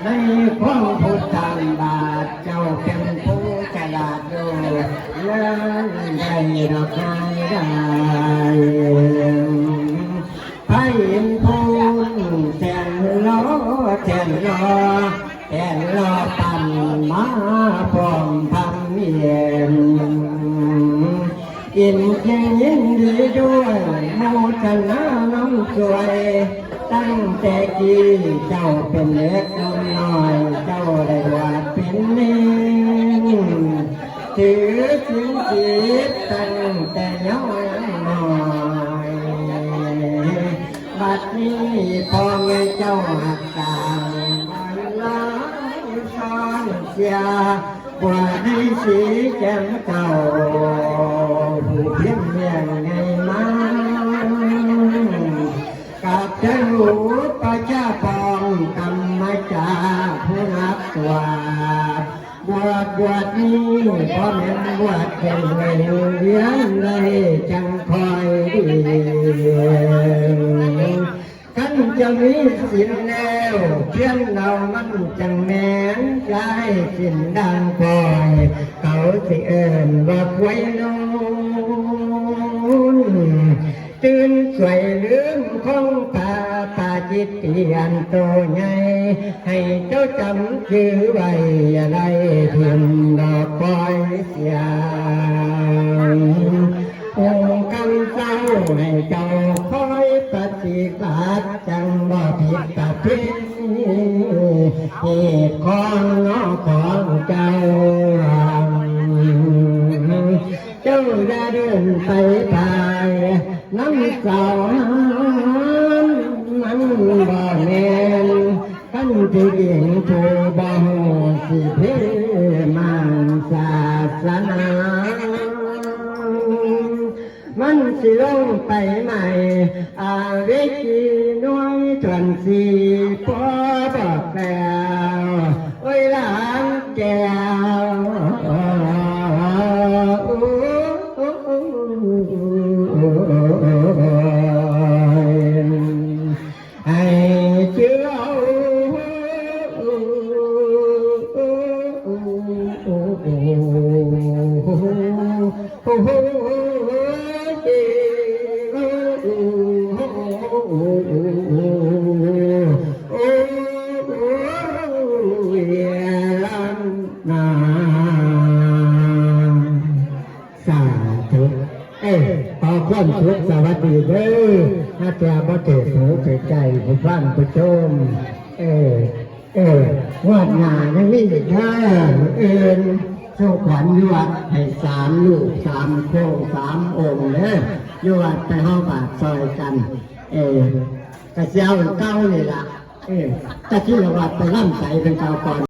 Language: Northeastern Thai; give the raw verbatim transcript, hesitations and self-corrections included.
ในความพุทธาบาทเจ้าเป็นผู้ฉลาดอยู่เรื่องใดดอกไม้ได้ พระอินทร์พูนแทนรอแทนรอแทนรอปั่นมาพร้อมพำเย็น อินจึงยินดีด้วยโมทนาน้ำช่วย ตั้งแต่กี้เจ้าเป็นเล็กหนุ่มน้อย เจ้าได้บวชเป็นเณร ถือศีลสิบตั้งแต่เยาว์ยังน้อย บัดนี้พ่อแม่เจ้าหักต่าง วันลาซ้อนเสีย บวชในสีแจ่มเจ้า ผู้เพียงเลี้ยงไงมา กับเจ้าประชาปองกรรมจาผู้นับตรวจ บวชบวชนี้พ่อแม่นบวชเป็นในเวียนเลยจังคอยดี คันจะมีศีลแล้ว เพียงเรามันจังแม่น ย้ายศีลดังคอย เขาสิเอิ้นว่าควยนอน ตื่นสวยลืมของตา ตาจิตเตียนโตใหญ่ ให้เจ้าจำชื่อไว้ อย่าได้ถิ่มดอกคอยเสีย องค์คำเจ้าให้เจ้าคอยปฏิบัติ จังบ่ผิดประเพณี เหตุของเนาะของเจ้า เจ้าอย่าเดินไปพาย น้ำสาวมันบ่แม่น คันที่ดินผู้บ่ฮู้สิเพ่มันศาสนา มันสิลงไปใหม่ อาเวจีหน่วยส่วนสี่ พอบอกแล้ว โอ้ยหลานแก้ว ให้เจ้า สาธุ เอ้ย ขอความสุขสวัสดีเด้อ ถ้าเจ้าบ่เถิดหูเถิดใจผู้ฟังผู้ชม เอ้ย เอ้ย งวดหน้ายังมีอีกเด้อ มื้ออื่น ส่งขวัญอยู่วัดให้สามลูกสามโค้งสามองค์เด้อ อยู่วัดไปเฮาบาทซอยกัน เอ้ย กะสิเอาเก่านี่ล่ะ เอ้ย กะสิละวัดไปลำไสเป็นเก่าก่อน